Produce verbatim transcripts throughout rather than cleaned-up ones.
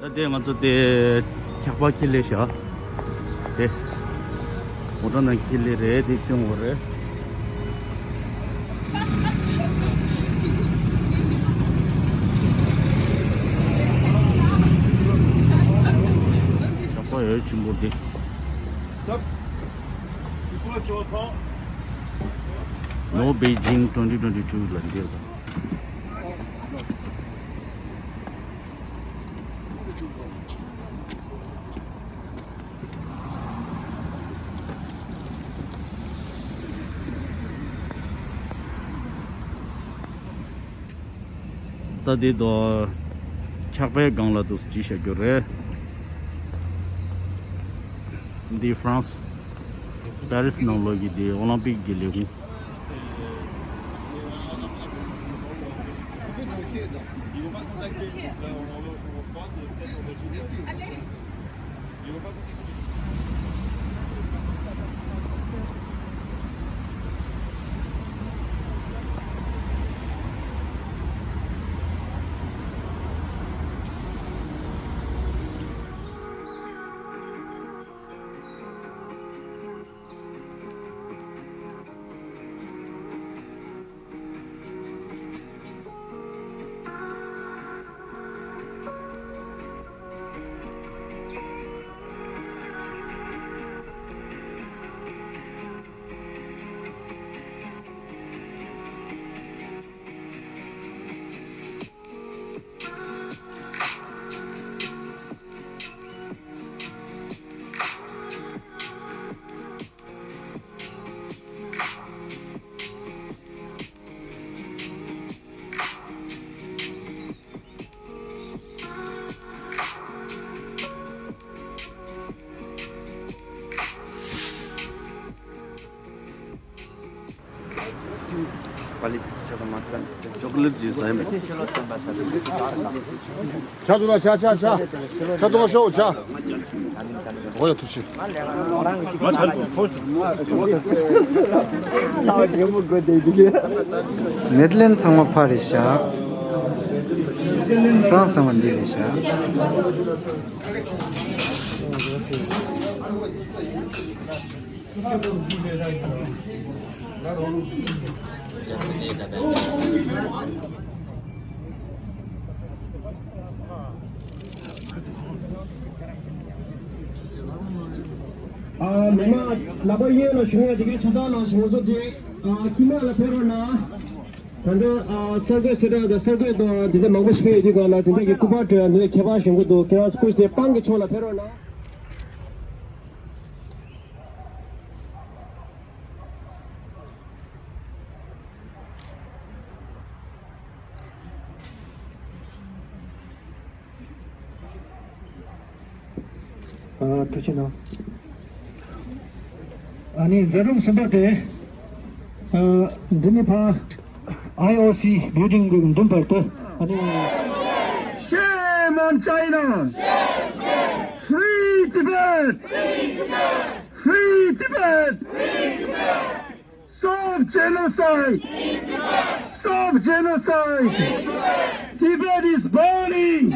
ད་དེ་ང་ཚོ་དེ་འཁྱག་པ་ཁྱི་ལས་བཞག་དེ་མོ་ཊ་ནང་ཁྱི་ལས་རེད། དེ་སྟོན་དགོས་རེད། འཁྱག་པ་ཡོད་ཆེན་པོ་དེ། No Beijing twenty twenty-two ལ་འདིར་དང་། ད་འདི་དོ་འཁྱག་པའི་སྒང་ལ་དུ་བྲིས་བཞག་རྒྱུ་རེད། འདི་ཧྥ་རན་སི། པེ་རིས་ནང་ལོགས་ཀྱི་དེ་ཨོ་ལམ་པིག་གི་ལས་ཁུངས། ཆ་ཚང་ཤོག་ཆ། འོ་ཡ་ཐུགས་རྗེ་ཆེ། ནེ་དར་ལེན་ཚང་མ་ཕ་རེད་ཤག་ཧྥ་རན་སི་ཚང་མ་འདི་རེད་ཤག་ཨ། མི་མང་ལག་པ་གཡས་ལ་གཞུང་ཡ་དེ་གའི་ཆ་ཚང་ནང་བཞིན་ང་ཚོ་དེ་ཨ་ཁྱིམ་ལ་ཕེབས་རོགས་གནང་། ད་ལྟ་ཨ་གསར་འགོད་གསལ་བསྒྲགས་དང་གསར་འགོད་དང་དེ་འདྲ་མང་པོ་ཞིག་ཕེབས་ཡོད་དུས་ག་ལ་དེ་འདྲ་གི་སྐུ་པར་སྤྲོད་ཡ་འདི་ལ་ཁྱད་པར་གཞན་དགོས་འདུག་ཁྱེད་རང་སྐུ་དེ་པང་གི་ཕྱོགས་ལ་ཕེབས་རོགས་གནང་། ཨ། ཐུགས་རྗེ་གནང་། ཨ་ནི་མཛད་རིམ་གསུམ་པ་དེ། ཨ། འདི་ནི་ཕ་ཨའི་ཨོ་སི་བིལ་ཌིང་གི་མདུན་བར་དུ། ཨ་ནི། Shame on China! Free Tibet! Free Tibet! Stop genocide! Stop genocide! Tibet is burning!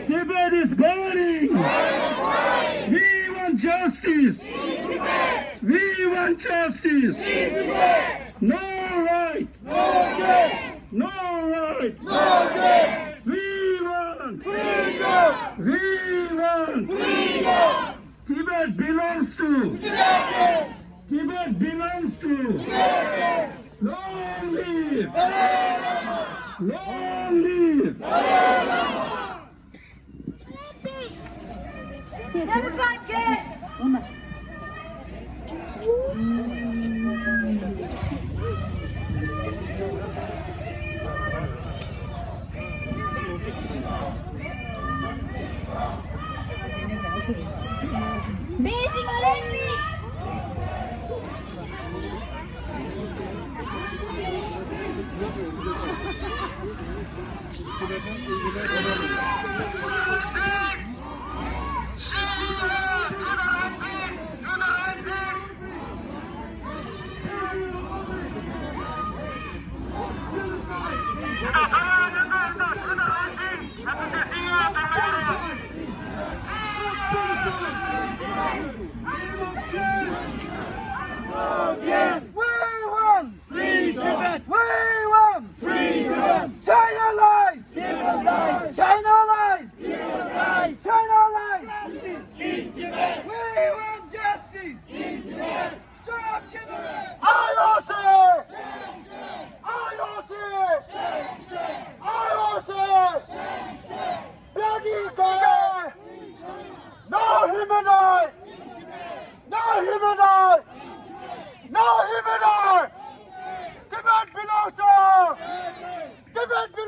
Tibet is burning! We want justice! We want justice! No right! No right! We want! We want! Tibet belongs to! Tibet belongs to! Long live! Long live! Genocide case! Beijing Olympic!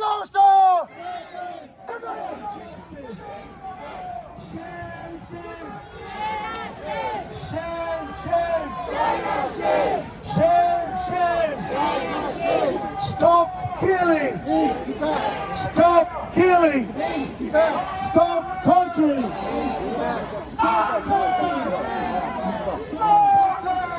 Lost! Shame, shame! Shame, shame! Shame, shame! Stop killing! Stop killing! Stop torturing! Stop torturing! Stop torturing!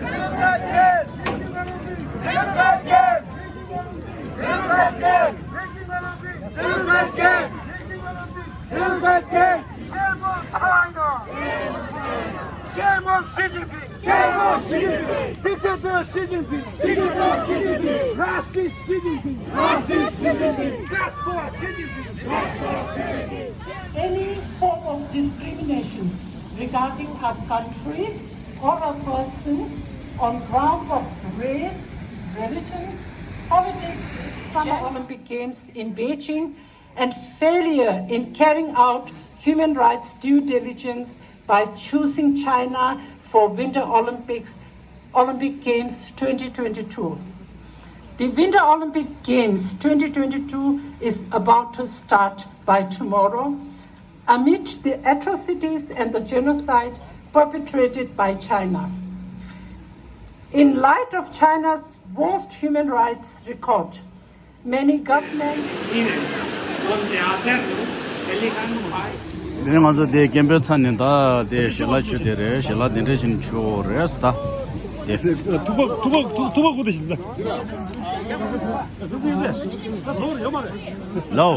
Genocide gang! Genocide gang! Genocide gang! Genocide gang! Shame on China! Shame on Xi Jinping! Shame on Xi Jinping! Dictator Xi Jinping! Dictator Xi Jinping! Racist Xi Jinping! Racist Xi Jinping! Justice for Xi Jinping! Justice for Xi Jinping! Any form of discrimination regarding a country or a person on grounds of race, religion, politics, Summer Olympic Games in Beijing, and failure in carrying out human rights due diligence by choosing China for Winter Olympics, Olympic Games twenty twenty-two. The Winter Olympic Games twenty twenty-two is about to start by tomorrow amid the atrocities and the genocide perpetrated by China. In light of China's worst human rights record, many governments དེ་ནས་ང་ཚོ་དེ་སྐད་འབོད་ཚར་ནས་ད་དེ་ཞལ་ལག་མཆོད་དེ་རེད། ཞལ་ལག་དེ་འདྲ་བྱས་ནས་མཆོད་རེད་ད། དེ་ཐུག་པ་ཐུག་པ་ཐུག་པ་དགུ་དེ་བཞིན་ད། ལའོ།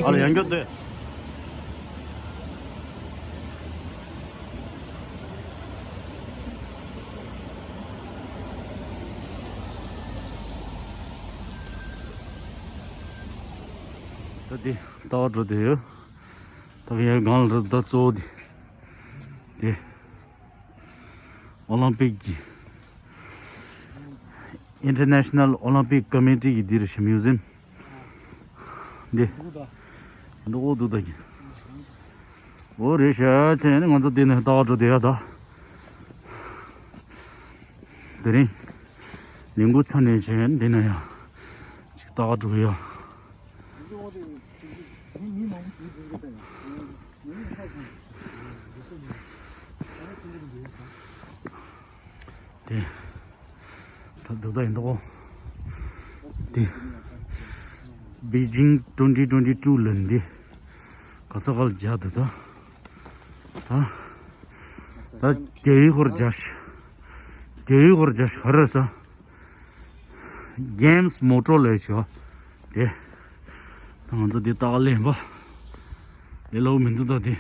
ཨ་ལ་ཡང་སྐྱོ་དེ། ད་དེ་ལྟ་བ་འགྲོ་དེ་ཡོད། ད་ག་ཡང་སྒང་ལ་ད་གཙོ་བོ་དེ་དེ་ཨོ་ལིམ་པིག་གི་International Olympic Committee གི་འདིར་ཞིམ་ཡོད་ཟིན། འདི། འདི་འོ་འདུག་ད་གི། འོ་རེད་ཤག་ཅེས་ནི་ང་ཚོ་འདི་ནས་ལྟ་བ་འགྲོ་བསྡད་ཡ་ད། དེ་རིང་ལས་འགོ་ཚར་ནས་ཅེས་འདི་ན་ཡ། ཅིག་ལྟ་བ་འགྲོ་ཡ། དེ། ད་འདི་ལྟ་ཡིན་འདུག་གོ། འདི། Beijing twenty twenty two ལ་འདི། ག་ས་ག་ལ་རྒྱག་འདུག་ད། ད། ད་རྒྱ་ཡིག་སྐོར་རྒྱག་ཤག་རྒྱ་ཡིག་སྐོར་རྒྱག་ཤག་ག་རེ་ཟ། Games Motor ལས་ཆོག་དེ། ད་ང་ཚོ་འདི་ལྟ་ག་ལེན་པ། ལས་སླ་པོ་མི་འདུག་ད་དེ།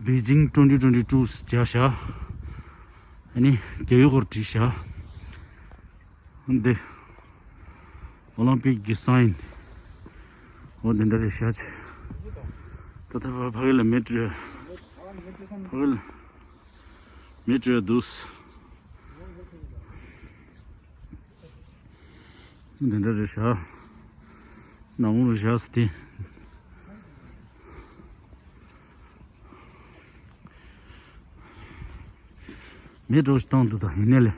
Beijing twenty twenty two རྒྱག་ཤག་ཨ་ནི་རྒྱ་ཡིག་སྐོར་བྲིས་ཤག་འདི། ཨོ་ལིམ་པིག་གི་སའིན། འོ་འདི་འདྲ་རེད་ཤག་ད་ལྟ་ཕ་གི་ལ་མེད་རེད། ཕ་གི་ལ་མེད་རེད་འདུག་འདི་འདྲ་རེད་ཤག་ནང་ལ་བཞག་སྟེ། མེ་གྲོ་ཞིག་བཏང་འདུག་ད་ཡིན་ནའི་ལས།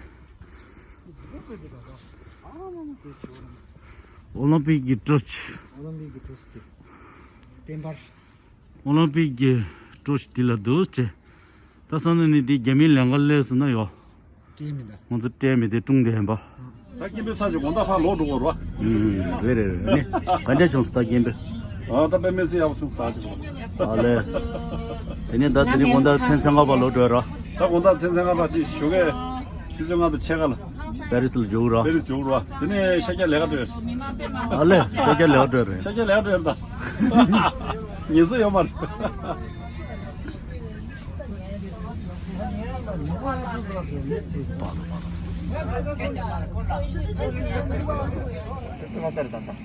ཨོ་ལིམ་པིག་གི་གྲོ་ཆ། ཨོ་ལིམ་པིག་གི་གྲོ་ཆ་དེ། བསྟན་པར། ཨོ་ལིམ་པིག་གི་གྲོ་ཆ་དེ་ལ་འདུག་ཅེ། ད་ས་ན་ནི་དེ་རྒྱ་མིའི་ལས་ཀ་ལས་སོང་ན་ཡོ། སྤྲད་མི་འདུག་ང་ཚོ་སྤྲད་མི་དེ་ཀྲུང་དེ་ཡིན་པ། ད་སྐྱེན་པའི་ས་ཞིག་དགོང་དག་ཕར་ལོག་འགྲོ་དགོས་རོ། ཨུམ། རེད་རེད་རེད། ནི་ག་འདྲ་བྱུང་སོང་ད་སྐྱེན་པའི། ཨ་ད་དཔེ་མི་སྲིད་ཡག་པོ་བྱུང་ས་ཞིག་རོ། ཨ་ལས། དེ་ནས་ད་དེ་ནས་དགོང་དག་མཚན་མཚན་ཁ་པར་ལོག་འགྲོ་རོ། ད་དགོང་དག་མཚན་མཚན་ཁ་པར་ཅིག་ཞོགས་ཀས་ཆུ་ཚོད་ལྔ་དང་ཕྱེད་ཀ་ལ། པེ་རི་སི་ལ་འཇུག་རོ། པེ་རི་སི་འཇུག་རོ། དེ་ནས་ཤར་རྒྱག་ལས་ཀ་འགྲོ་ཡོད། ཨ་ལས་ཤར་རྒྱག་ལས་ཀ་འགྲོ་ཡོད་རེད། ཤར་རྒྱག་ལས་ཀ་འགྲོ་ཡོད་རེད་ད། ངལ་གསོ་ཡོད་མ་རེད།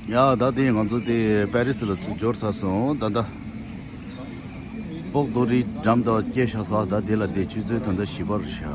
ཡ། ད་དེ་ང་ཚོ་དེ་པེ་རི་སི་ལ་ཚུར་འབྱོར་ཚར་སོང་། ད་ལྟ་པོག་རྡོ་རིའི་འགྲམ་དུ་སྐྱེལ་བཞག་ས། ད་དེ་ལ་དེ་ཆུ་ཚོད་ད་ལྟ་བཞི་པར་བཞག